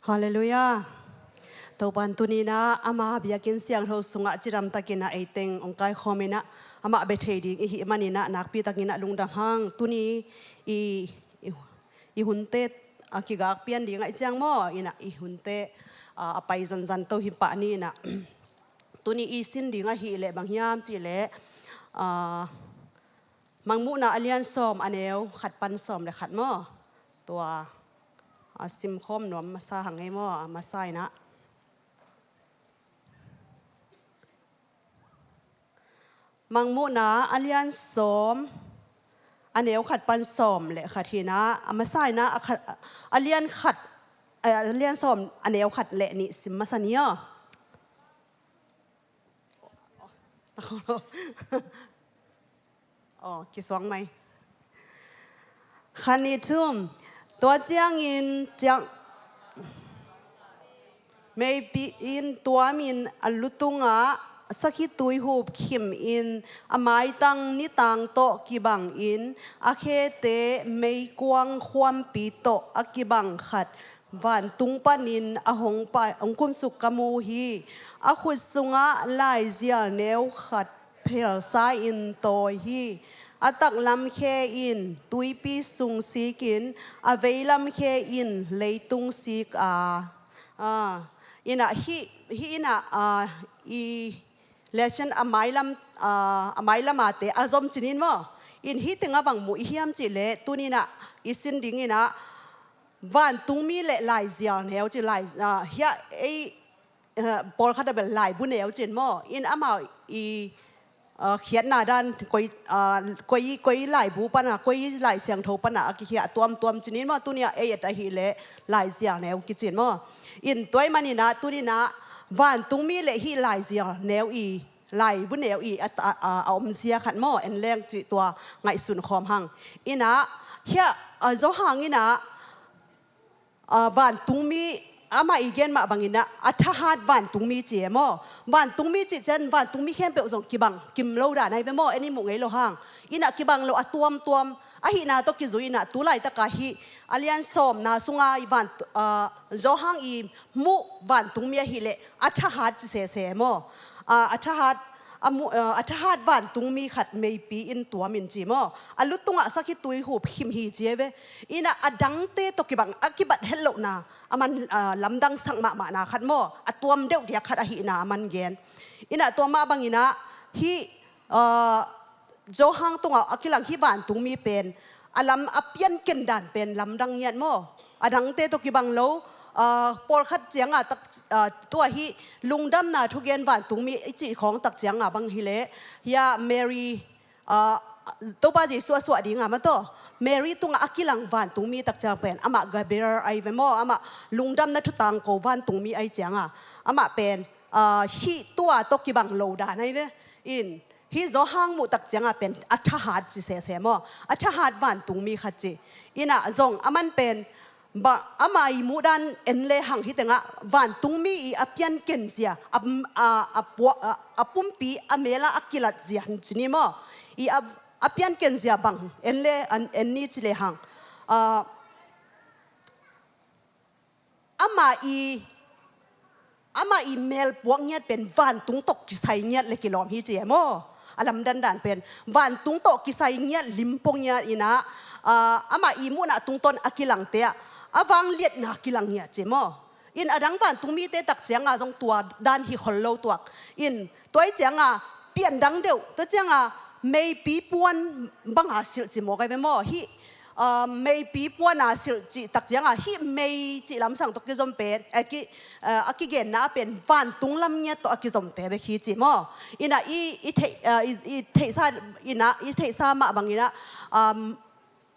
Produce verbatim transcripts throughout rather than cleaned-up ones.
Halleluiah. Topan tuni-in ah ama biakinn siangtho sungah cidamtakin ah eiteng hong kaikhawmin ah amah bia thei ding i hih manin ah nakpitakin ah lungdam hang. Tuni i, i, i hunte a kigak pian ding ahih ciang maw, in ah i hunte a, a pai zanzan to hi pah ni in ah tuni i sin ding ahih leh bang hiam cih leh a, Mangmuhna a lian sawm a neu khat pan sawm le khat maw? Tua a simkhawm nuam masa hang ei maw? A masa in ah Mangmuhna a lian sawm a neu khat pan sawm le khat hi in ah, a masa in ah a khat, a lian khat, a lian sawm a neu khat le nih sim masa ni aw. Aw, kisuang mai. Khan i thum. Tua ciangin ciang meipi in tuamin a lu tungah sakhi tui hup khimin a maitang nitang tawh kibangin a khete meikuang khuampi tawh a kibang khat vantung panin a hong pai, hong kumsuk ka mu hi. A khut sungah laizial neu khat phelsa-in tawi hi. A taklam khe in tuipi sung sikin a veilam khe in leitung sik a. A, in ah hih, hih in ah a, i lesson a mailam, a, a mailam a te a zom cin in maw? In hih tengah bang mu i hiam cih leh tuni in ah i sin ding in ah vantungmi le laizial neu ci lai, a, hiah ei, a, pawlkhat a bel laibu neu cin maw? In amau i, a, khiatna dan koi, a, koi, koi laibu pan a, koi Lai Siangtho pan a a kikhiat tuamtuam cin in maw? Tuni ah ei et ahih leh laizial neu kicin maw? In tua ahih manin ah tuni in ah vantungmi le hih laizial neu i laibu neu i a, a, a, a omzia khat maw, en leng cih tua ngaihsun khawm hang. In ah hiah, a, Johan in ah, a, vantungmi amah i gen mah bangin ah a thahat vantungmi ci e maw? Vantungmi cih ciang vantungmi khempeuh zong kibang kim lo dan ahi ve maw? En i muh ngei lo hang. In ah kibang lo a tuamtuam ahihna tawh kizui in ah tu laitak a hih a lian sawmna sunga i van, a, Johan i muh vantungmi ahih leh a thahat ci sese maw? A, a thahat, a mu, a, a thahat vantungmi khat meipi in tuamin ci maw? A lu tungah sakhi tui hup khim hi ci e ve. In ah a dangte tawh kibang a kibat het lohna a man, a, lamdang sak mahmahna khat maw? A tuam deuh diak khat ahihna a man gen. In ah tua mah bangin ah hih, a, Johan tungah a kilang hih vantungmi pen a lam a pianken dan pen lamdang ngiat maw? A dangte tawh kibang lo, a, pawlkhat cianga tak, a, tua hih lungdamna thugen vantungmi i cih khawng tak cianga bang hi leh hiah Mary, a, Topa Jesu a suah dinga mataw Mary tungah a kilang vantungmi tak ciang pen amah Gabriel ahi ve maw? Amah lungdamna thu tangko vantungmi ahi cianga amah pen, a, hih tua tawh kibang lo dan ahi ve. In hih Johan muh tak cianga pen a thahat ci sese maw? A thahat vantungmi khat ci. In ah zong a man pen, ba, ama i muh dan en le hang hih tengah vantungmi i a pianken zia, a, a, a, pua, a, a pumpi a mela a kilat zia han ci ni maw? I a, a pianken zia bang en le, an, en ni ci le hang. A, ama i, ama i mel puak ngiat pen vantung tawh kisai ngiat le kilawm hi ci e maw? A lamdandan pen vantung tawh kisai ngiat, limpo ngiat in ah, a, ama i muhna tungtawn a kilangte ah a vangliatna kilang ngiat ci maw? In a dang vantungmite tak cianga zong tua dan hi khol lo tuak. In tua i cianga pian dang deuh, tua cianga meipi puan banga silh ci mawk ahi ve maw? Hih, a, meipi puana silh cih tak cianga hih mei cih lamsang tawh kizom pen, a ki, a, a kigenna a pen vantung lam ngiat tawh a kizomte bek hi ci maw? In ah i, i theih, a, i, i theihsa, in ah i theihsa mah bangin ah, um,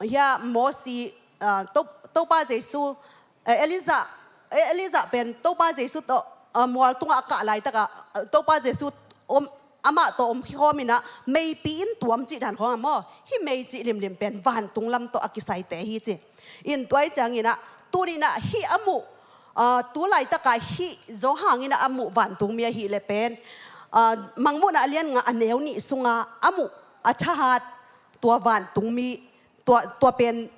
hiah Mosi, a, To, Topa Jesu, eh, Elijah, eh, Elijah pen Topa Jesu tawh, a, mual tungah a kah laitakah, a, Topa Jesu om, amah tawh om khawm in ah meipi in tuam cih dan khawng ah maw? Hih mei cih limlim pen vantung lam tawh a kisaite hi ci. In tua i ciangin ah tuni in ah hih a muh, a, tu laitakah hih Johan in ah a muh vantungmi ahih leh pen, a, Mangmuhna a lian nga a neu nih sunga a muh a thahat tua vantungmi, tua, tua pen,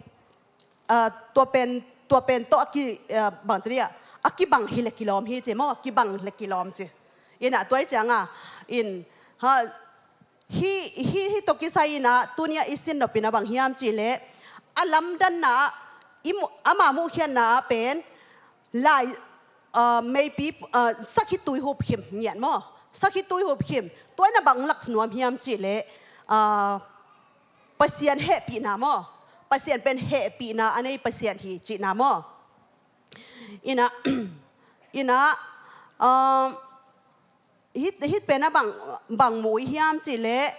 a, tua pen, tua pen tawh a ki, a, bang ci dih ah, a kibang hi le kilawm hi ci maw, kibang le kilawm ci. Inah tua i cianga in ha, hi, hi, hi tawh kisai inah tunia i sin nopina bang hiam cihleh a lamdanna ah i mu, ama muhkhiatna ah pen lai, ah, meipi, ah, sakhi tui hupkhim ngiat maw? Sakhi tui hupkhim. Tua inah bang lak nuam hiam cihleh, ah, Pasian hehpihna maw? Pasian pen hehpihna a nei Pasian hi cihna maw? Inah, inah, ah, hih, hih pen a bang, bang mu i hiam cihleh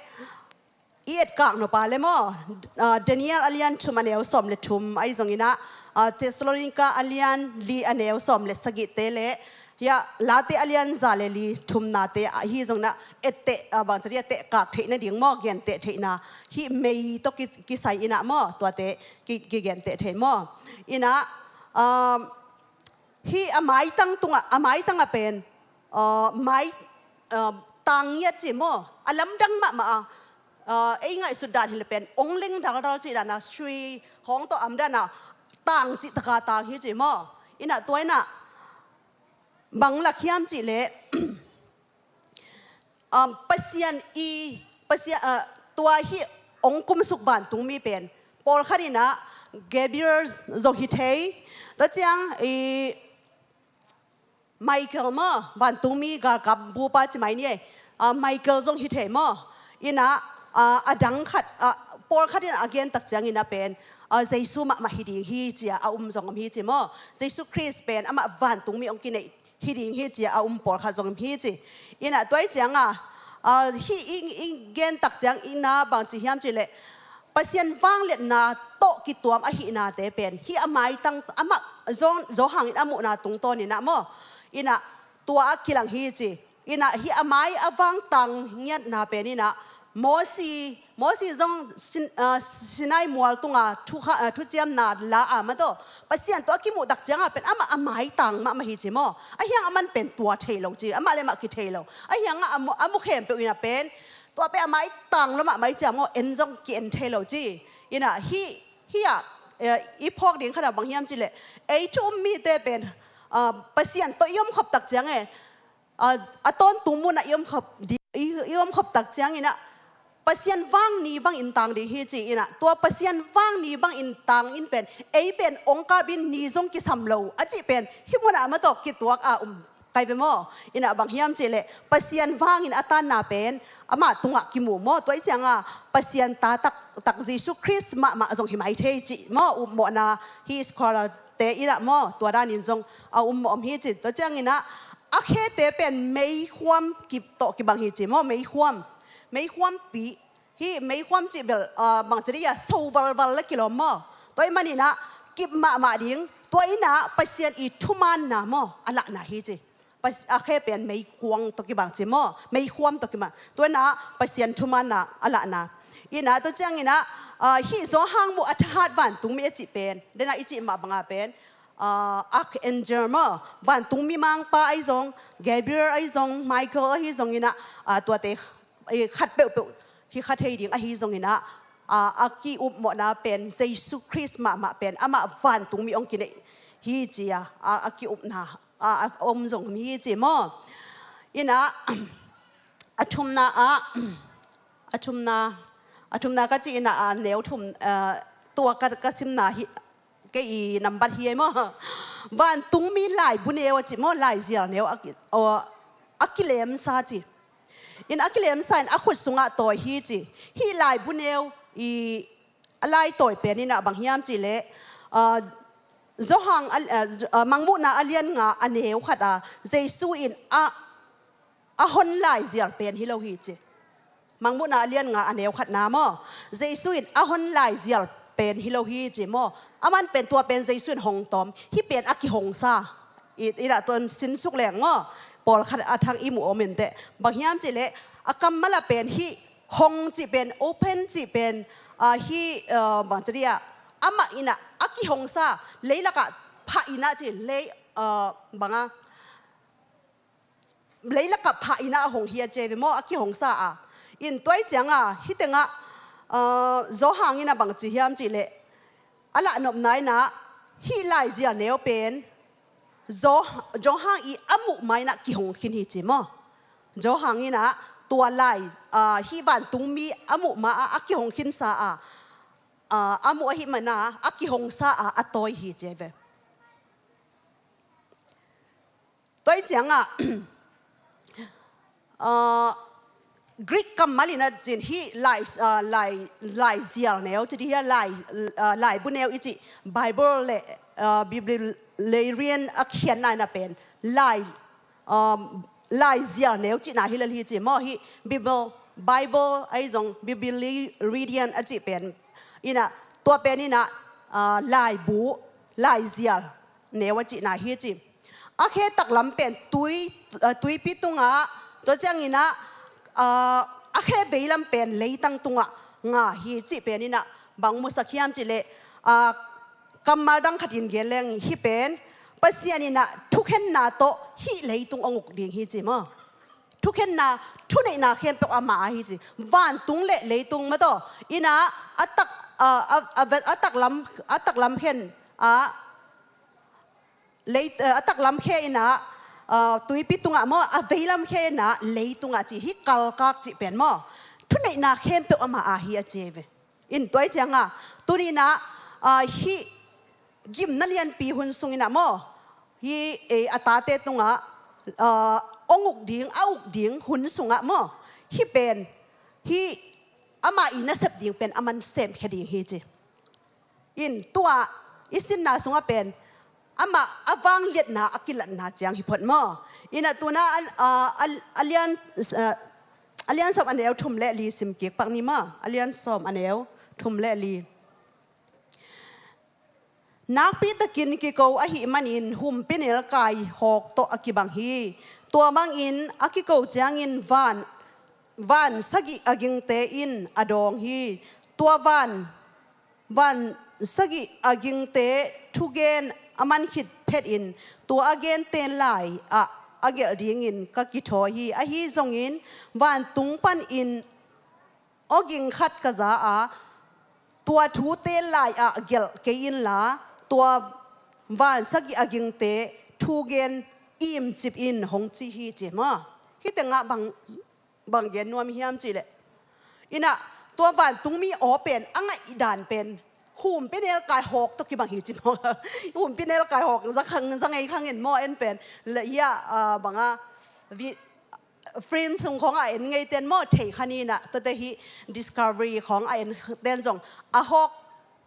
i etkak nop a le maw? Ah, Daniel a lian thum a neu sawm le thum ahi zong inah, ah, Thessalonika a lian li a neu sawm le sagihte le hia Late a lian za le li thumnate ahi zong inah etteh, ah, bangci dia tehkak theih nading maw, genteh theihna hih mei tawh ki, kisai inah maw, tuate ki, kigenteh thei maw? Inah, ah, hih a maitang tungah, a maitang a pen, ah, mai, ah, tang ngiat ci maw? A lamdang mahmah a, ah, ei ngaihsut dan hi le pen ong leng daldal cih dan a sui hong tawh am dan a tang cih taka tang hi ci maw? Inah tua inah bang lak hiam cihleh, um, Pasian i, Pasian, ah, tua hih ong kumsuk vantungmi pen pawlkhat inah Gabriel zong hi thei. Tua ciang i Michael maw, vantungmi galkap bupa ci mai ni e. Ah, Michael zong hi thei maw? Inah, ah, a dang khat, ah, pawlkhat inah a gen tak ciang inah pen, ah, Jesu mahmah hi ding hi ci-a a um zong om hi ci maw? Jesu Khrist pen amah vantungmi ong kineih hi ding hi ci-a a um pawlkhat zong om hi ci. Inah tua i cianga, ah, hih i, i gen tak ciang inah bangci hiam cihleh Pasian vangliatna tawh kituam ahihnate pen hih a maitang amah Zo, Zo hangin a muhna tungtawn inah maw? Inah tua a kilang hi ci. Inah hih a mai a vangtang ngiatna pen inah Mosi, Mosi zong Sin, ah, Sinai mual tunga thu kha, ah, thuciamna la a ma tawh Pasian tawh a kimuh tak cianga pen amah a maitang mahmah hi ci maw? Ahi hang aman pen tua thei lo ci, amah le mah kithei lo. Ahi hangah a mu, a mu khempeuh inah pen tua pen a maitang lo mahmah hi ci a maw, en zong ki-en thei lo ci. Inah hih, hih ah, eh, i phawk ding khat ah bang hiam cihleh ei thu um mite pen, ah, Pasian tawh i omkhop tak ciang e, ah, a tawntung munah i omkhop di, i, i omkhop tak ciang inah Pasian vang ni bangin tang ding hi ci inah tua Pasian vang ni bangin tang in pen ei pen ong kap in ni zong kisam lo a cih pen hih munah ma tawh kituak a um kai ve maw? Inah bang hiam cihleh Pasian vangin a tanna pen amah tungah kimu maw? Tua i cianga Pasian ta tak, tak Jesu Khrist mahmah zong hi mai thei cih maw? Upmawhna hi scholar te inah maw? Tua danin zong a um maw om hi ci. Tua ciang inah a khete pen meikhuam kip tawh kibang hi ci maw? Meikhuam, meikhuampi. Hih meikhuam cih bel, ah, bangci dia so valval le kilawm maw? Tua i man inah kip mahmah ding, tua inah Pasian i thumaanna maw a lahna hi ci. Pas, a khe pen meikuang tawh kibang ci maw? Meikhuam tawh kibang. Tua inah Pasian thumaanna a lahna. Inah tua ciang inah, ah, hih Zo hang muh a thahat vantungmi a cih pen, dena i cih mah banga pen, ah, archangel maw, vantungmi mangpa ahi zong, Gabriel ahi zong, Michael ahi zong inah, ah, tuate, eh, khat peuhpeuh hi kha thei ding ahi zong inah, ah, a kiupmawhna pen Jesu Khrist mahmah pen amah vantungmi ong kineih hi ci a, ah, a kiupna, ah, a om zong hi ci maw? Inah a thumna ah, a thumna, a thumna ka cih inah, ah, neu thum, ah, tua ka, ka simna hi, kei i nambat hi ei maw? Vantungmi laibu neu a ci maw, laizial neu a ki, aw, a kilemsa ci. Inah a kilemsa in a khut sungah tawi hi ci. Hih laibu neu i a laitawi pen inah bang hiam cihleh, ah, Zo hang a, ah, Mangmuhna a lian nga a neu khat a Jesu in a a hon laizial pen hi lo hi ci. Mangmuhna a lian nga a neu khatna maw? Jesu in a hon laizial pen hi lo hi ci maw? Aman pen tua pen Jesu in hong tawm. Hih pen a kihongsa. I, inah tuan sinsuk leng maw? Pawlkhat a thang i muh om inteh. Bang hiam cihleh a kammal a pen hih hong cih pen, open cih pen, ah, hih, ah, bangci dia amah inah a kihongsa. Leilakah phah inah ci, lei, ah, banga leilakah phah inah a hong hi a ci ve maw, a kihongsa a. In tua i cianga hih tengah, ah, Zo hang inah bangci hiam cihleh a lahnopna inah hih laizial neu pen Johan i a muh ma in ah kihong khin hi ci maw? Johan in ah tua lai, ah, hih vantungmi a muh ma ah a kihong khinsa a, ah, a muh ahih man a a kihongsa a a tawi hi ci ve. Tua hi ciangah, ah, Greek kammal in ah cin hih lai, ah, lai, laizial neu ci dih hia, lai, ah, laibu neu i cih Bible le, ah, Bibliarian a khiatna in ah pen lai, ah, laizial neu cihna hi lel hi ci maw? Hih Bible, Bible ahi zong Bibliarian a cih pen in ah, tua pen in ah, ah, laibu, laizial neu a cihna hi ci. A khe taklam pen tui, ah, tuipi tungah, tua ciangin ah, ah, a khe veilam pen leitang tungah nga hi cih pen in ah bang musak hiam cih leh, ah, kammal dang khat in gen leng hih pen Pasian in ah thukhenna tawh hih leitung hong uk ding hi ci maw? Thukhenna, thuneihna khempeuh amah a hi ci. Vantung le leitung maw tawh in ah a tak, ah, a, a, a taklam, a taklam khen ah lei, eh, a taklam khe in ah, ah, tuipi tungah maw, a veilam khe in ah leitungah ci, hih kalkak cih pen maw, thuneihna khempeuh amah a hi a ci ve. In tua hi ciangah tuni in ah, ah, hih gimna lianpi hun sung in ah maw, hih, eh, a tate tungah, ah, hong uk ding, a uk ding hun sungah maw, hih pen, hih amah i nasep ding pen a man semkhia ding hi ci. In tua i sinna sungah pen amah a vangliatna a kilatna ciang hi phot maw? In ah tuna a, a, a, a lian, a, a lian sawm a neu thum le li sim kik pak ni maw? A lian sawm a neu thum le li. Nakpitakin kiko ahih manin humpinelkai hawk tawh a kibang hi. Tua bangin a kiko ciangin van, van sagih a gingte in a dawng hi. Tua van Van sagih a gingte thugen a man khit phetin tua a gente lai-ah a gelh dingin ka kithawi hi. Ahi zongin vantung panin awging khat ka za a, tua thute lai-ah gelh kei inla, tua van sagih a gingte thugen imcip in hong ci hi ci maw? Hih tengah bang bang gen nuam hiam cih leh, in ah tua vantungmi aw pen a ngaih dan pen humpinelkai hawk tawh kibang hi ci maw? Humpinelkai hawk za khang, za ngei khang in maw en pen. Le hia, ah, bang a vi-, film sung khawng a en ngei ten maw thei kha ni in ah, tuate hih Discovery khawng a en ten zong a hawk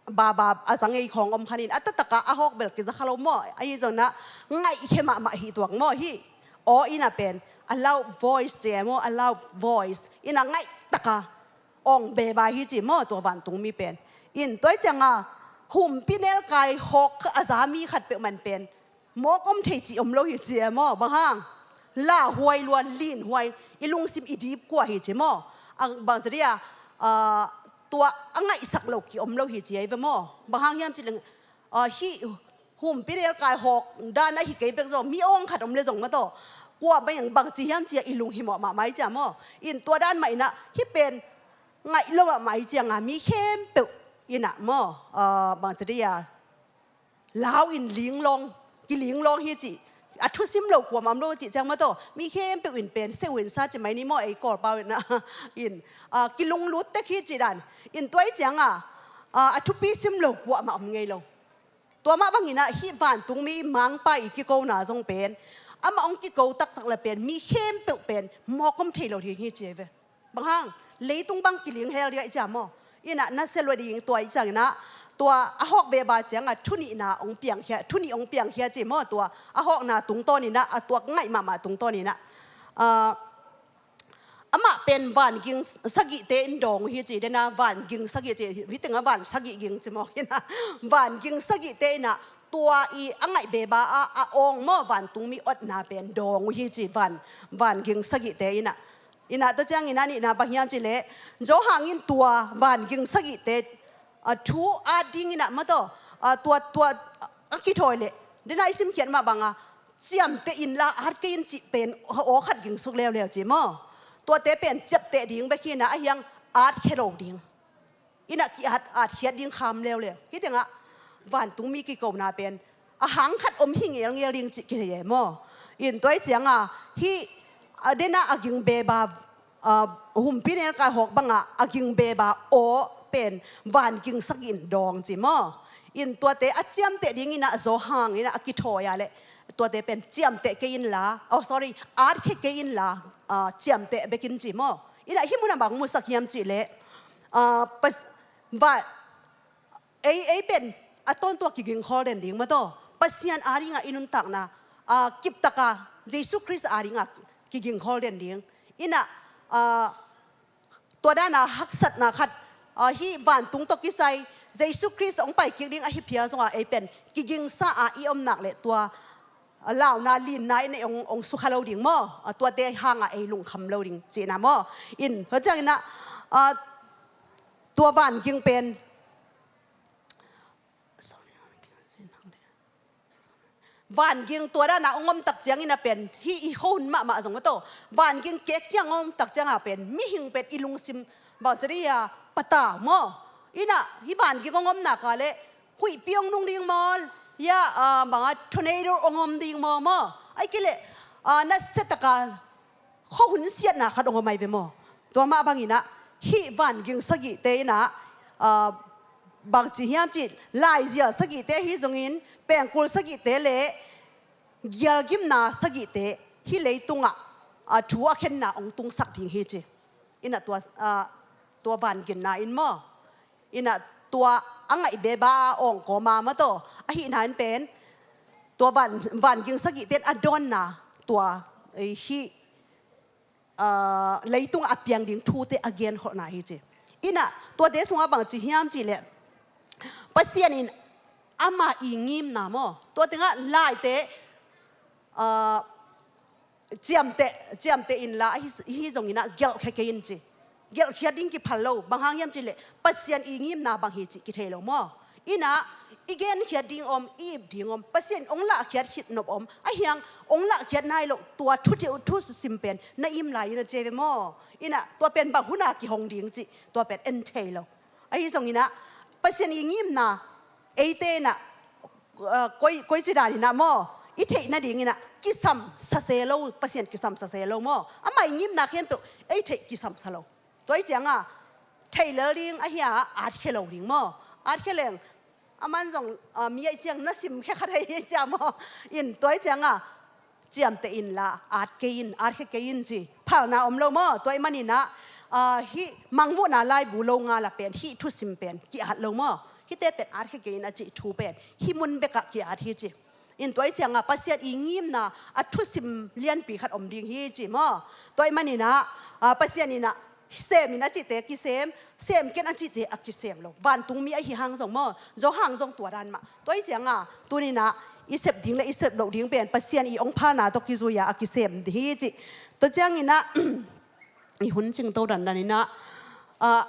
baba a za ngei khawng om kha ni in, a taktak a a hawk bel kiza kha lo maw? Ahi zongin ah ngaihkhia mahmah hi tuak maw hih aw in ah pen, a loud voice ci maw, a loud voice in ah ngaih tak a awng beba hi ci maw tua vantungmi pen? In tua hi ciangah humpinelkai hawk a za mi khat peuhmah pen mawk om thei cih om lo hi ci e maw? Bang hang? Lauhuai lua, linhuai, i lungsim i dipkua hi ci maw? A bang ci dia, ah, tua a ngaihsak lo ki om lo hi ci e ve maw? Bang hang hiam cih leh, ah, hih humpinelkai hawk dan ahi kei bek zong mi awng khat om le zong maw tawh, kua bang, bang ci hiam ci a i lunghimawh mahmah hi ci a maw? In tua dan mah in ah hih pen ngaih lo mahmah hi ciangah mi khempeuh in ah maw, ah, bang ci dia, lau in linglawng, kilinglawng hi cih, a thusim lo kuamah om lo cih ciang maw tawh, mi khempeuh in pen seuhin sa ci mai ni maw, ei Kawlpau in ah, in, ah, kilunglut tek hi cih dan. In tua hi ciangah, ah, a thupi sim lo kuamah om ngei lo. Tua mah bangin ah hih vantungmi mangpa i kikona zong pen, amah hong kiko taktak le pen mi khempeuh pen mawk om thei lo ding hi ci e ve. Bang hang? Leitung bang kiling hel dia i ci a maw? In ah na sia lua ding tua i ciangin ah, tua a hawk beba ciangah thunihna hong piangkhia, thunih hong piangkhia ci maw? Tua a hawkna tungtawn in ah, a tuak ngaih mahmah tungtawn in ah, ah, amah pen vanging sagihte in dawng uh hi ci, den a vanging sagih ci, hih tengah van sagih ging ci mawk in ah, vanging sagihte in ah tua i a ngaih beba ah a awng maw, vantungmi otna pen dawng uh hi ci, van, vanging sagihte in ah. In ah tua ciangin a nihna bang hiam cih leh, Johan in tua vanging sagihte, ah, thu at dingin ah maw tawh, ah, tua, tua, ah, a kithawi leh, den a i simkhiat mah bangah ciamteh inla at kei in cih pen aw khat gingsuk leuleu ci maw? Tuate pen ciamteh ding bek hi in ah, a hiang at khia lo ding. In ah ki-at, atkhiat ding kham leuleu. Hih tengah vantungmi kikona pen a hang khat om hi ngelngel ding cih kithei e maw. In tua ih cianga hih a dena a ging beba, a, humpi nelkai hawk banga a ging beba aw pen van ging sagih in dawng ci maw. In tuate a ciamteh dingin ah Johan in ah a kithawi a leh tuate pen ciamteh kei inla, oh sorry, at khia kei inla, a, ciamteh bekin ci maw. In ah hih munah bang musak hiam cih leh, a, pas, va, ei, ei pen a tawntung a kigingkhawl den ding maw taw. Pasian a dinga i nuntakna, a, kiptaka Jesu Khrist a dinga kigingkhawl den ding. In ah, a, tua dana haksatna khat, a, hih vantung tawh kisai Jesu Khrist hong pai kik ding ahi phial zonga ei pen kigingsa a i om nak leh tua, a, launa linna in ei hong, hong sukha lo ding maw. A, tuate hanga ei lungkham lo ding cihna maw. In tua ciangin ah, a, tua van ging pen van ging tua dana hong om tak ciangin a pen hih i khuahun mahmah zong maw taw. Van ging kek kiang hong om tak cianga pen mihing pen i lungsim bang ci dih a patau maw. In ah hih van ging hong om nak a leh huihpi hong nung ding maw, ya, a, banga tornado hong om ding maw maw. Ahih kei leh, a, nasia taka khuahun siatna khat hong om ahi ve maw. Tua mah bangin ah hih van ging sagihte in ah, a, bangci hiam cih laizial sagihte hi zongin, pengkul sagihte le gialgimna sagihte hih leitungah, a, thu a khenna hong tungsak ding hi ci. In ah tua, a, tua van ginna in maw. In ah tua a ngaih beba a awng kawma maw taw. Ahihna in pen tua van, van ging sagihte in a dawnna tua, eh, hih, a, leitung a piang ding thute a genkholhna hi ci. In ah tuate sungah bangci hiam cih leh Pasian in ama i ngimna maw. Tua tengah laite, a, ciamteh, ciamteh inla ahi, ahi zongin ah gelhkhia kei in ci. Gelhkhiat ding kiphal lo. Bang hang hiam cih leh Pasian i ngimna bang hi cih kithei lo maw. In ah i genkhiat ding om, i ip ding om, Pasian hong lahkhiat khit nop om, ahi hang hong lahkhiat nai loh tua thu, thu sim pen na im lai in a ci ve maw. In ah tua pen bang huna kihong ding cih tua pen en thei lo. Ahi zongin ah Pasian i ngimna eite in ah, a, koi, koici danin ah maw, i theih nadingin ah kisam sa se lo, Pasian kisam sa se lo maw. Ama i ngimna khempeuh ei theih kisam sa lo. Tua ih cianga thei lel ding ahi a, at khia lo ding maw. At khia leng aman zong, a, mi ahih ciang na simkhia kha thei hi cia maw. In tua ih cianga ciamteh inla at kei in, at khia kei in ci. Phalna om lo maw. Tua ih manin ah, a, hih Mangmuhna laibu lo ngal a pen hih thusim pen ki-at lo maw. Hihte pen at khia kei in a cih thu pen hih mun bekah ki-at hi ci. In tua ih cianga Pasian i ngimna a thusim lianpi khat om ding hi ci maw. Tua ih manin ah, a, Pasian in ah sem in a cihte kisem, sem ken a cihte a kisem lo. Vantungmi ahi hang zong maw, Johan zong tua dan mah. Tua ih cianga tuni in ah i sep ding le i sep loh ding pen Pasian i hong phalna tawh kizui a a kisem hi ci. Tua ciangin ah i hun cingto dandan in ah, a,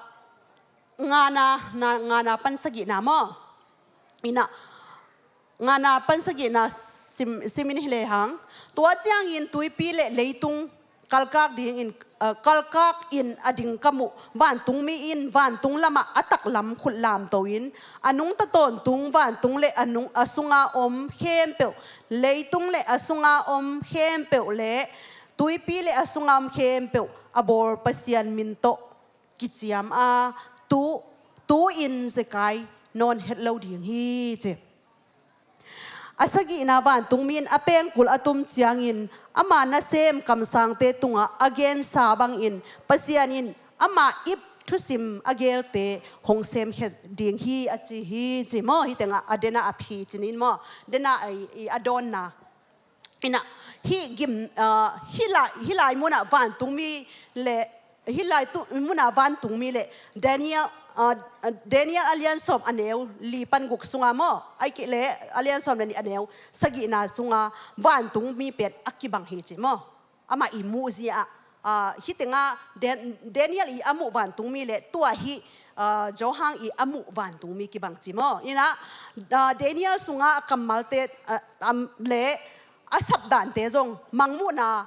ngana, na, ngana pan sagihna maw. In ah ngana pan sagihna sim, sim in hi lehang. Tua ciangin tuipi le leitung kalkak dingin, a, kalkak in a ding ka muh. Vantungmi in vantung lamah a taklam khut lamto in, a nungta tawntung vantung le a nung, a sunga om khempeuh, leitung le a sunga om khempeuh le tuipi le a sunga om khempeuh a bawl Pasian min tawh kiciam a, tu, tu-in zekai nawn het lo ding hi ci. A sagihna vantungmi in a pengkul a tum ciangin ama nasem kamsangte tungah a gensa bangin Pasian in ama ip thusim a gelte hong semkhiat ding hi a ci hi ci maw. Hih tengah a dena a phi cinin maw, dena a, i, a dawnna. In ah hih gim, ah, hih lai, hih lai munah vantungmi le, hih lai tu, munah vantungmi le Daniel, ah, Daniel a lian sawm a neu li pan guk sunga maw, ahih kei leh a lian sawm le nih a neu sagihna sunga vantungmi pen a kibang hi ci maw. Amah i muhzia ah, ah, hih tengah Dan-, Daniel i a muh vantungmi le tua hih, ah, Johan i a muh vantungmi kibang ci maw. In ah, ah, Daniel sunga a kammalte, ah, am, le a sapdante zong Mangmuhna,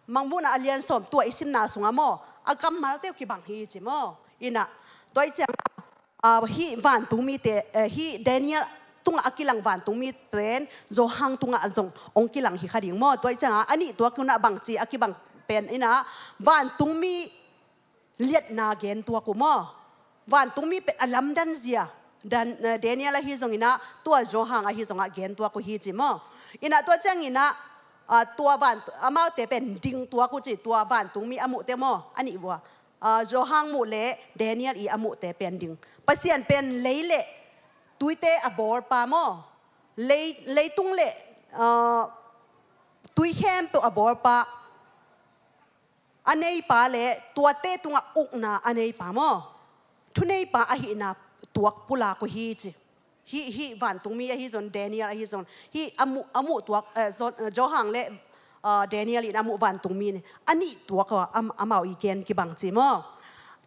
Mangmuhna a lian sawm tua i simna sunga maw, a kammalte uh kibang hi ci maw. In ah tua ih ciangah, ah, hih vantungmite, eh, hih Daniel tungah a kilang vantungmi pen Johan tungah zong hong kilang hi kha ding maw. Tua ih ciangah a nih tuak unah bangci a kibang pen inah vantungmi liatna gen tuak uh maw. Vantungmi pen a lamdang zia Dan, eh, Daniel ahi zonginah tua Johan ahi zongah gen tuak uh hi ci maw. Inah tua cianginah ah, tua van, amaute pen ding tuak uh ci, tua vantungmi a muhte maw, a nih vua. Ah, Johan muh le Daniel i a muhte pen ding. Pasian pen lei le tuite a bawlpa maw. Lei, leitung le ah, tui khempeuh a bawlpa, a neipa le tuate tungah ukna a neipa maw, thuneipa ahihna tuak pulak uh hi ci. Hih, hih vantungmi ahi zong, Daniel ahi zong, hih a muh, a muh tuak, eh, zon, eh, Johan le ah, Daniel in a muh vantungmi ni a nih tuak uh a, am, amau i gen kibang ci maw.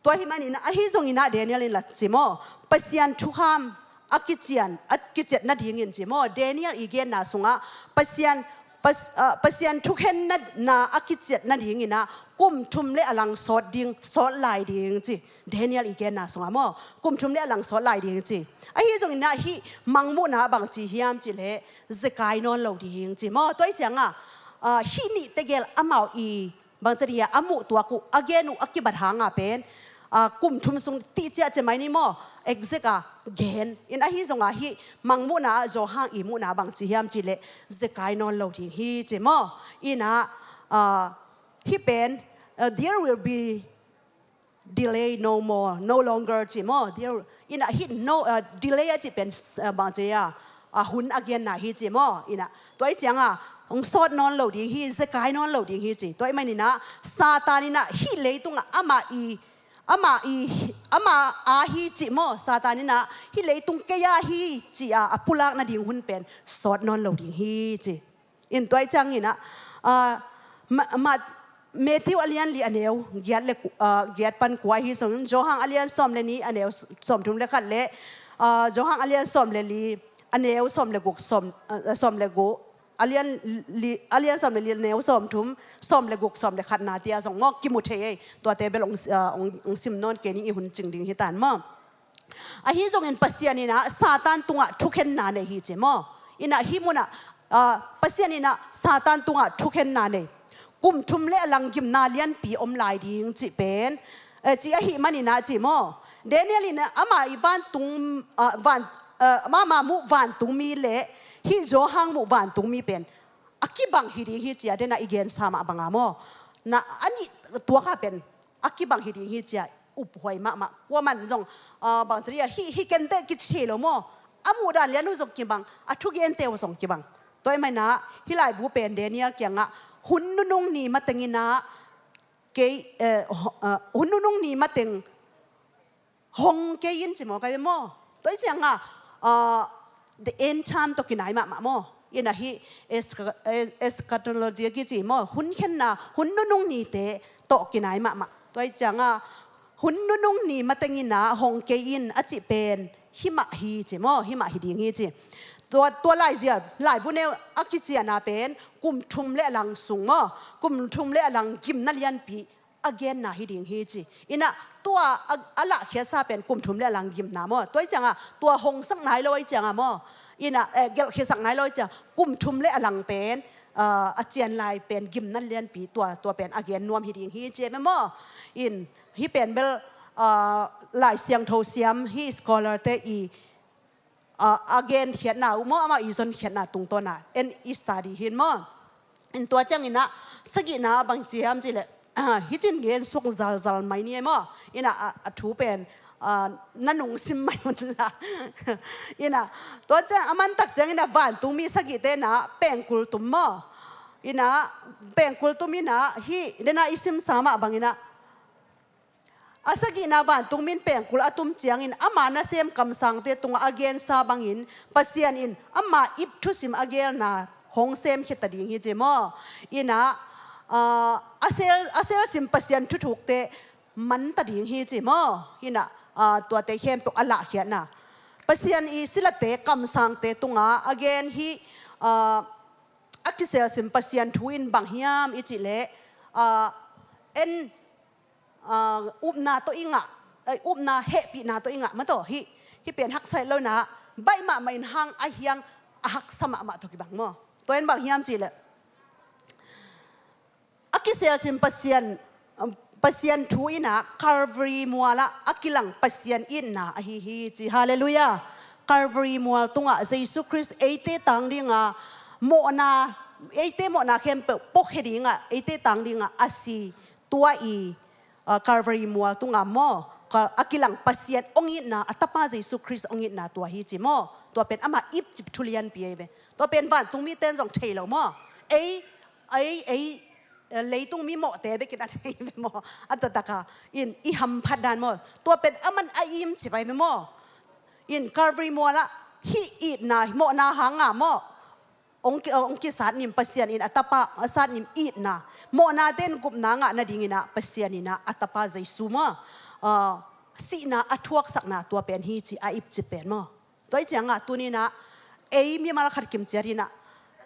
Tua hih maninah ahi zonginah Daniel in la ci maw, Pasian thukham a kician, a kiciat nadingin ci maw. Daniel i genna sungah Pasian, Pas-, ah, Pasian thukhenna na a kiciat nadinginah kum thum le a lang sawt ding, sawt lai ding ci. Daniel i genna sungah maw, kum thum le a lang sawt lai ding ci. Ahi zonginah hih mangmuhna bangci hiam ci le zekai nawn lo ding ci maw. Tua ih ciangah ah, hih nih tegel amau i bangci ding hia, a muh tuak uh, a gen uh a kibat hanga pen ah, kum thum sung tih ciah ci mai ni maw. Exact a gen in ahi zongah hih mangmuhna ah Johan i muhna bangci hiam ci le zekai nawn lo ding hi ci maw. Inah ah, hih pen ah, there will be delay no more, no longer ci maw. There, inah hih no, ah, delay a cih pen ah, bangci a ah, hun a genna hi ci maw. Inah tua ih ciangah hong sawt nawn lo ding hi, zekai nawn lo ding hi ci. Tua ih maninah Satan inah hih leitungah amah i, amah i, amah a hi ci maw. Satan inah hih leitung kei a hi ci a a pulak nading hun pen sawt nawn lo ding hi ci. In tua ih cianginah ah, ma, ma, Matthew a lian li a neu giat le ku, ah, giat pan kua hi zongin, Johan a lian sawm le nih a neu sawm thum le khat le ah, Johan a lian sawm le li a neu sawm le guk, sawm, ah, sawm le guk, a lian li, a lian sawm le li a neu sawm thum, sawm le guk, sawm le khatna tia zong maw kimu thei ei. Tuate bel hong, ah, hong, hong sim nawn kei ning, i hun cing ding hi tan maw. Ahi zongin Pasian inah Satan tungah thukhenna nei hi ci maw. Inah hih munah ah, Pasian inah Satan tungah thukhenna nei, kum thum le a lang gimna lianpi om lai ding cih pen eh, cih ahih maninah ci maw. Daniel inah amah i vantung ah, van, ah, amah muh vantungmi le hih Johan muh vantungmi pen a kibang hi ding hi ci a denah i gensa mah banga maw. Na a nih tuaka pen a kibang hi ding hi ci a uphuai mahmah. Kuaman zong ah, bangci ding hia, hih, hih kenteh kici thei lo maw. A muhdan lian uh zong kibang, a thugente uh zong kibang. Tua ih maninah hih laibu pen Daniel kiangah hun nunung ni matenginah kei, eh, ho, ah, hun nunung ni mateng hong kei in ci maw, kai maw. Tua ih ciangah ah, the end time tawh kinai mahmah maw. Inah hih eschatology a kici maw, hun khenna, hun nunung nite tawh kinai mahmah. Tua ih ciangah hun nunung ni matenginah hong kei in a cih pen himah hi ci maw, himah hi ding hi ci. Tua, tua laizia, laibu neu a kiciana pen kum thum le a lang sung maw, kum thum le a lang gimna lianpi a genna hi ding hi ci. Inah tua a, a lahkhiatsa pen kum thum le a lang gimna maw. Tua ih ciangah tua hongsak nai lo ih ciangah maw. Inah eh, gelhkhiasak nai lo ih ciangah kum thum le a lang pen ah, a cian lai pen gimna lianpi tua, tua pen a gen nuam hi ding hi ci e maw. In hih pen bel ah, Lai Siangtho siam hih scholar te i ah, a genkhiatna uh maw, amah i zonkhiatna tungtawna en i study hi maw. In tua cianginah sagihna bangci hiam ci le ah, hih cin gen suak zalzal mai ni e maw. Inah ah, a thu pen ah, na nungsim mai un la. Inah tua ciang a mantak cianginah vantungmi sagihte inah pengkul tum maw. Inah pengkul tum inah hih denah i simsa mah banginah a sagihna vantungmi in pengkul a tum ciangin ama nasem kamsangte tungah a gensa bangin Pasian in ama ip thusim a gelna hong semkhia ta ding hi ci maw. Inah ah, a sel, a selsim Pasian thuthukte man ta ding hi ci maw. Inah ah, tuate khempeuh a lahkhiatna, Pasian i silate kamsangte tungah a gen hih ah, a kiselsim Pasian thu in bang hiam i cih leh ah, en ah, upna tawh i ngah, eh, upna hehpihna tawh i ngah mah tawh hih, hih pen haksa het lo inah baih mahmah in hang a hiang a haksa mahmah tawh kibang maw. Tua in bang hiam cihleh, a kiselsin Pasian, Pasian thu in ah Calvary mualah a kilang Pasian itna ahi hi ci. Halleluiah. Calvary mual tungah Jesu Khrist eite tang dinga mawhna, eite mawhna khempeuh puakhia dinga eite tang dinga a si, tua i, uh, Calvary mual tunga maw, Cal-, a kilang Pasian hong itna, a tapa Jesu Khrist hong itna tua hi ci maw. Tua pen ama ipcip thu lianpi ahi ve. Tua pen vantung mite in zong thei lo maw. Ei, ei, ei, eh, leitung mi mawhte bekin a thei ve maw. A taktakah in i hamphat dan maw. Tua pen aman a imcip ahi ve maw. In Calvary mualah hih itna, mawhna hanga maw, hong ki, hong kisat nim Pasian in a tapa a sat nim itna, mawhnate in gupna ngah nadingin ah Pasian in ah a tapa Jesu maw, ah, sihna a thuaksakna tua pen hi ci a ipcip pen maw. Tua i ciangah tuni in ah ei mimal khat kimciat in ah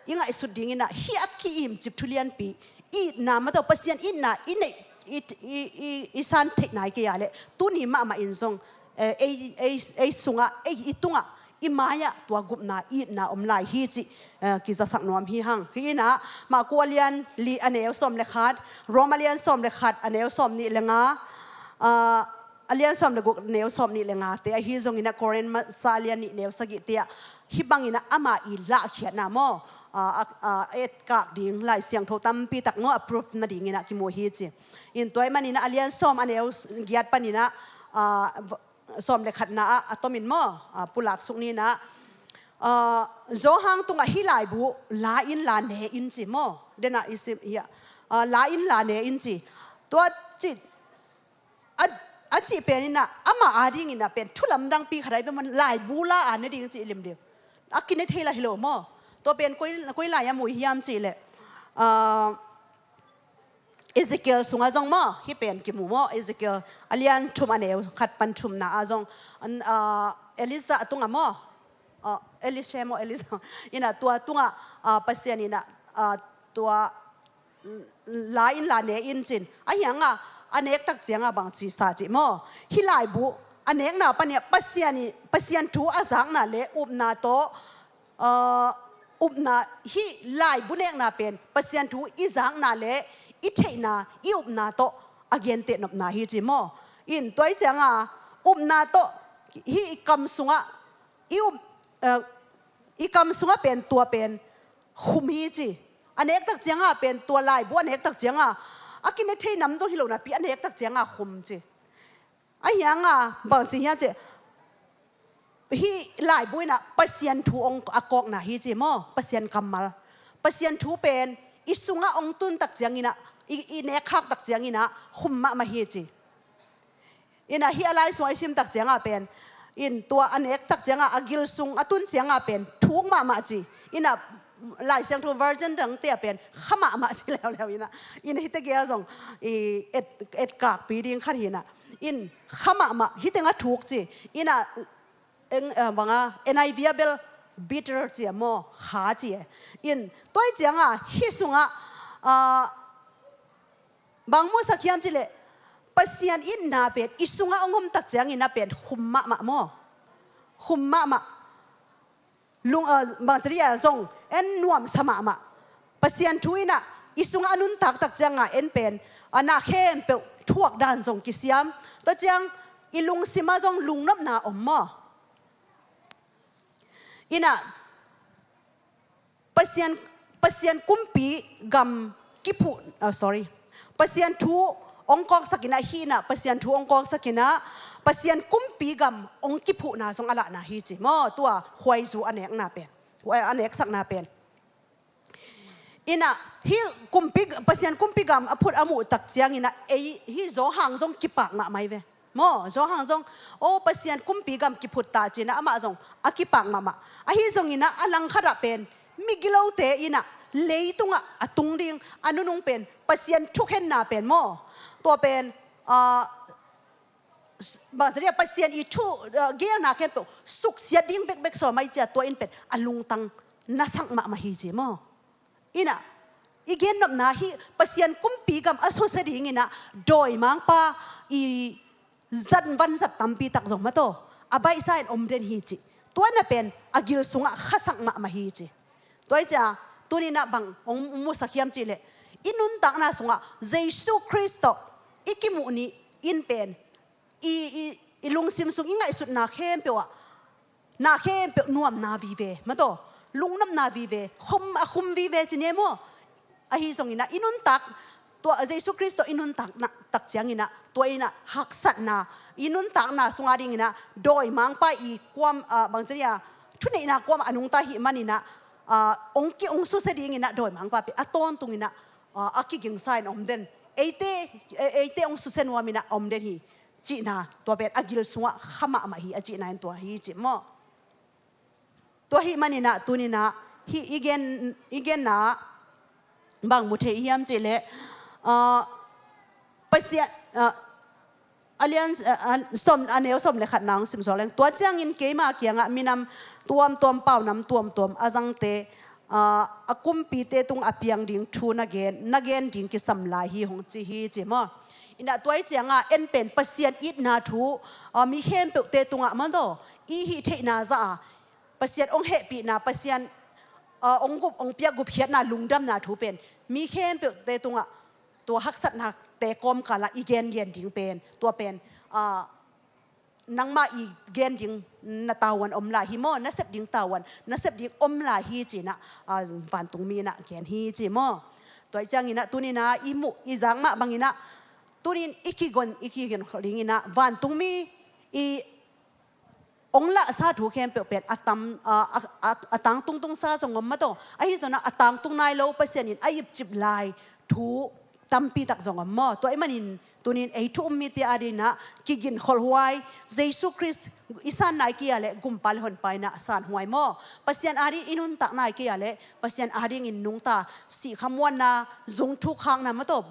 i ngaihsut dingin ah hih a ki-imcip thu lianpi, itna mah tawh Pasian itna i neih, i, i, i, i san theih nai kei a leh tuni mahmah in zong, eh, ei, ei, ei sungah, ei i tungah, i mai-ah tua gupna itna om lai hi cih, eh, kizasak nuam hi hang. Hi in ah Marku a lian li a neu sawm le khat, Rom a lian sawm le khat a neu sawm nih le nga, ah, a lian sawm le guk a neu sawm nih le ngate ahi zongin ah Korin masa a lian nih neu sagihte ah hih bangin ah ama i lahkhiatna maw, ah, ah, ah, etkak ding Lai Siangtho tampi tak maw a proof nadingin ah kimu hi ci. In tua ahih manin ah a lian sawm a neu giat panin ah, ah, sawm le khatna ah a tomin maw, ah, pulak suk ni in ah, ah, Johan tungah hih laibu la in la ne in ci maw. Den ah i sim hi ah, ah, la in la ne in ci. Tua ci, a, a cih pen in ah ama adingin ah pen thu lamdangpi khat ahi ve maw, laibu la a ne ding ci i limlim. A kine thei lah hi lo maw. Tua pen koi, koi lai a mu hiam cihleh, ah, Ezekiel sungah zong maw, hih pen kimu maw, Ezekiel a lian thum a neu khat pan thumna ah zong, an, ah, Elijah tungah maw, ah, Elisha maw, Elijah, in ah tua tungah, ah, Pasian in ah, ah, tua, mm, la in la ne in cin. A hiangah a nek tak ciangah bang ci sa cih maw. Hih laibu a nekna panin ah Pasian i, Pasian thu a zakna le upna tawh, ah, upna, hih laibu nekna pen Pasian thu i zakna le i theihna, i upna tawh a genteh nopna hi ci maw. In tua i ciangah upna tawh hih i kam sungah, i up, ah, i kam sungah pen tua pen khum hi ci. A nek tak ciangah pen tua laibu a nek tak ciangah a kine thei nam zong hi lo napi a nek tak ciangah khum ci. A hiangah bang ci hiam cih, hih laibu in ah Pasian thu hong a kawkna hi ci maw, Pasian kammal. Pasian thu pen i sungah hong tun tak ciangin ah, i, i nek khak tak ciangin ah khum mahmah hi ci. In ah hih a lai sungah i sim tak ciangah pen, in tua a nek tak ciangah a gil sung a tun ciangah pen thuk mahmah ci. In ah Lai Siangtho version dangte ah pen kha mahmah ci leuleu in ah. In ah hihte gel zong i et, etkakpi ding khat hi in ah. In kha mahmah, hih tengah thuk ci. In ah, eng, eh, bangah, N I V ah bel bitter ci a maw, kha ci e. In tua i ciangah hih sungah, ah, bang musak hiam cihleh, Pasian itna pen i sungah hong om tak ciangin ah pen khum mahmah maw. Khum mahmah. Lung, ah, bang ci dih ah zong en nuamsa mahmah. Pasian thu in ah i sungah a nuntak tak ciangah en pen, ah, na khempeuh thuak dan zong kisiam. Tua ciang i lungsim ah zong lungnopna om maw. In ah Pasian, Pasian kumpi gam kiphuh, ah, sorry. Pasian thu hong kawksak in ah, hih in ah Pasian thu hong kawksak in ah Pasian kumpi gam hong kiphuhna zong a lahna hi ci maw, tua khuaizu a nekna pen, khuai a neksakna pen. In ah hih kumpi, Pasian kumpi gam a phut a muh tak ciangin ah ei, hih Johan zong kipak mahmah hi ve. Maw, Johan zong, aw, Pasian kumpi gam kiphut ta ci-in ah amah zong a kipak mahmah. Ahi zongin ah a langkhat ah pen migilote in ah leitungah a tung ding a nunung pen Pasian thukhenna pen maw. Tua pen, ah, s-, bang ci dih ah, Pasian i thu, ah, gelna khempeuh suksiat ding bekbek sawm ahi cia, tua in pen a lungtang nasak mahmah hi ci maw. In ah i gennopna hih Pasian kumpi gam a susia dingin ah dawimangpa i zat, vanzat tampi tak zong mataw a baihsa in om den hi ci. Tua na pen a gil sungah khasak mahmah hi ci. Tua hi cia, tuni-in ah bang hong musak hiam cihleh, i nuntakna sungah Jesu Khrist tawh i kimuh ni in pen i, i, i lungsim sung i ngaihsutna khempeuh ah, na khempeuh nuamna vive, mataw, lungnopna vive, khum, a khum vive ci ni maw. Ahi zongin ah i nuntak, tua Jesu Khrist tawh i nuntak na, tak ciangin ah, tua in ah haksatna, i nuntakna sungah dingin ah dawimangpa i kuam, ah, bang ci ni a, thuneihna kuamah a nungta ahih manin ah, ah, hong ki, hong susia dingin ah dawimangpa pen a tawntungin ah, ah, a kigingsa in om den. Eite, e-, eite hong susia nuamin ah om den hi cihna, tua pen a gil sungah kha mahmah hi a cihna in tua hi ci maw. Tua ahih manin ah tuni-in ah hih i gen, i genna ah bang mu thei hiam cihleh, ah, Pasian, ah, a lian, ah, ah, sawm, a neu sawm le khatna hong sim suak leng. Tua ciangin keima kiangah minam tuamtuam, paunam tuamtuam a zangte, ah, a kumpite tungah a piang ding thu na gen, na gen ding kisam lai hi hong ci hi ci maw. In ah tua hi ciangah en pen Pasian itna thu, ah, mi khempeuhte tungah mataw, i hih theihna zah a Pasian hong hehpihna, Pasian, ah, hong gup, hong piak gupkhiatna, lungdamna thu pen mi khempeuhte tungah tua haksatnate kawmkalah i gengen ding pen, tua pen, ah, nangmah i gen ding na tavuan om lai hi maw, na sep ding tavuan, na sep ding om lai hi ci-in ah, ah, vantungmi in ah gen hi ci maw. Tua hi ciangin ah tuni-in ah i muh i zak mah bangin ah, tuni-in i kigon, i kigon dingin ah vantungmi i hong lahsa thu khempeuh pen a tam, a, a, a, a tangtung tungsa zong om mataw. Ahi zongin ah a tangtung nai lo Pasian in a ipcip lai thu tampi tak zong om maw. Tua ahih manin tuni-in ei thu um mite adingin ah kiginkholhhuai, Jesu Khrist i san nai kei a leh Gumpa le Honpa in ah sanhuai maw. Pasian ading i nuntak nai kei a leh Pasian adingin nungta, sih khamuanna, zung thuk khakna mataw,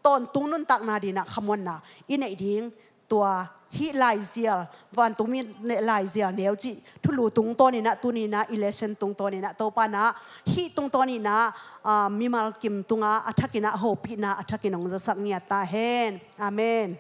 tawntung nuntakna dingin ah khamuanna i neih ding, tua hih laizial, vantungmi laizial neu cih thulu tungtawnin ah, tuni-in ah i lesson tungtawnin ah, Topa in ah hih tungtawnin ah, ah, mimal kim tungah a thakin ah hopihna a thakin hong zasak ngiat ta hen. Amen.